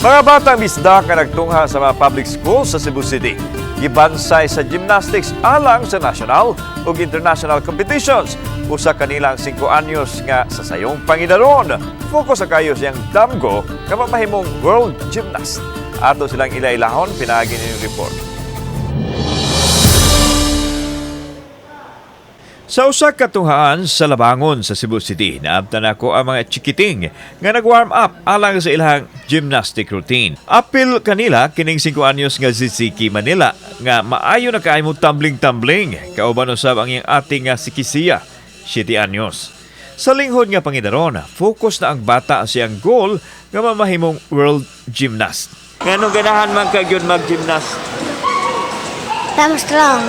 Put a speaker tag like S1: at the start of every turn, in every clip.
S1: Mga batang bisdak nga nagtungha sa mga public schools sa Cebu City gibansay sa gymnastics alang sa national ug international competitions. Usa kanila ang 5 anyos nga sa sayong pangidaron. Focus sa kayo siyang damgo nga mamahimong world gymnast. Ato silang ilailahon pinaagi ninyong report. Sa usa ka tunghaan sa Labangon sa Cebu City, naabtan nako ang mga chikiting nga nag-warm up alang sa ilang gymnastic routine. Apil kanila kining 5 anyos nga si Ziki Manila nga maayo na kaayo mo tumbling-tumbling kauban usab ang iyang ating nga si Kisia, 7 anyos. Sa linghod nga pangidaron, focus na ang bata sa iyang goal nga mamahimong world gymnast. Ngano ganahan man ka gyud mag-gymnast?
S2: I'm strong.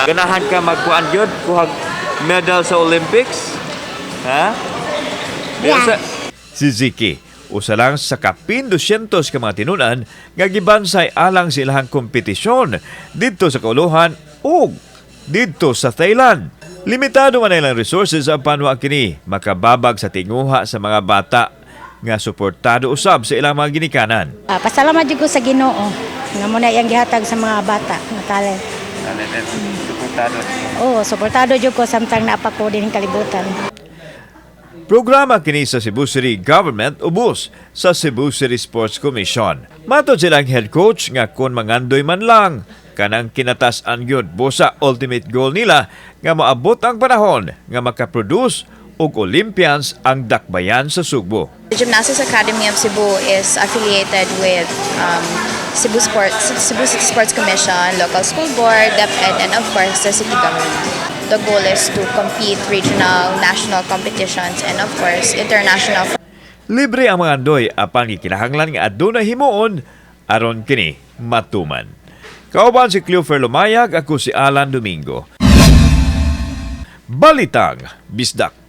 S1: Ganahan ka magkuan gyud, kuhag medal sa Olympics? Ha?
S2: Yeah.
S1: Si Ziki, usa lang sa kapin 200 ka mga tinunan nga gibansay alang sa ilahang kompetisyon didto sa kauluhan ug didto sa Thailand. Limitado man ang ilang resources apan wa kini makababag sa tinguha sa mga bata nga suportado usab sa ilang mga ginikanan.
S3: Pasalamat jud ko sa Ginoo nga muna iyang gihatag sa mga bata nga talent.
S1: Suportado.
S3: Oo, suportado jud ko samtang naa pa ko dinhing kalibutan.
S1: Programa kini sa Cebu City Government ubos sa Cebu City Sports Commission. Matod silang head coach nga kung mangandoy man lang kanang kinatas-an gyud busa ultimate goal nila nga moabot ang panahon nga makaproduce og Olympians ang dakbayan sa Sugbo.
S4: The Gymnastics Academy of Cebu is affiliated with Cebu City Sports Commission, local school board, DepEd, and of course the city government. The goal is to compete regional, national competitions, and of course international.
S1: Libre ang mga andoy apan gikinahanglan nga aduna himuon aron kini matuman. Kauban si Cleofer Lumayag, ako si Alan Domingo. Balitang Bisdak.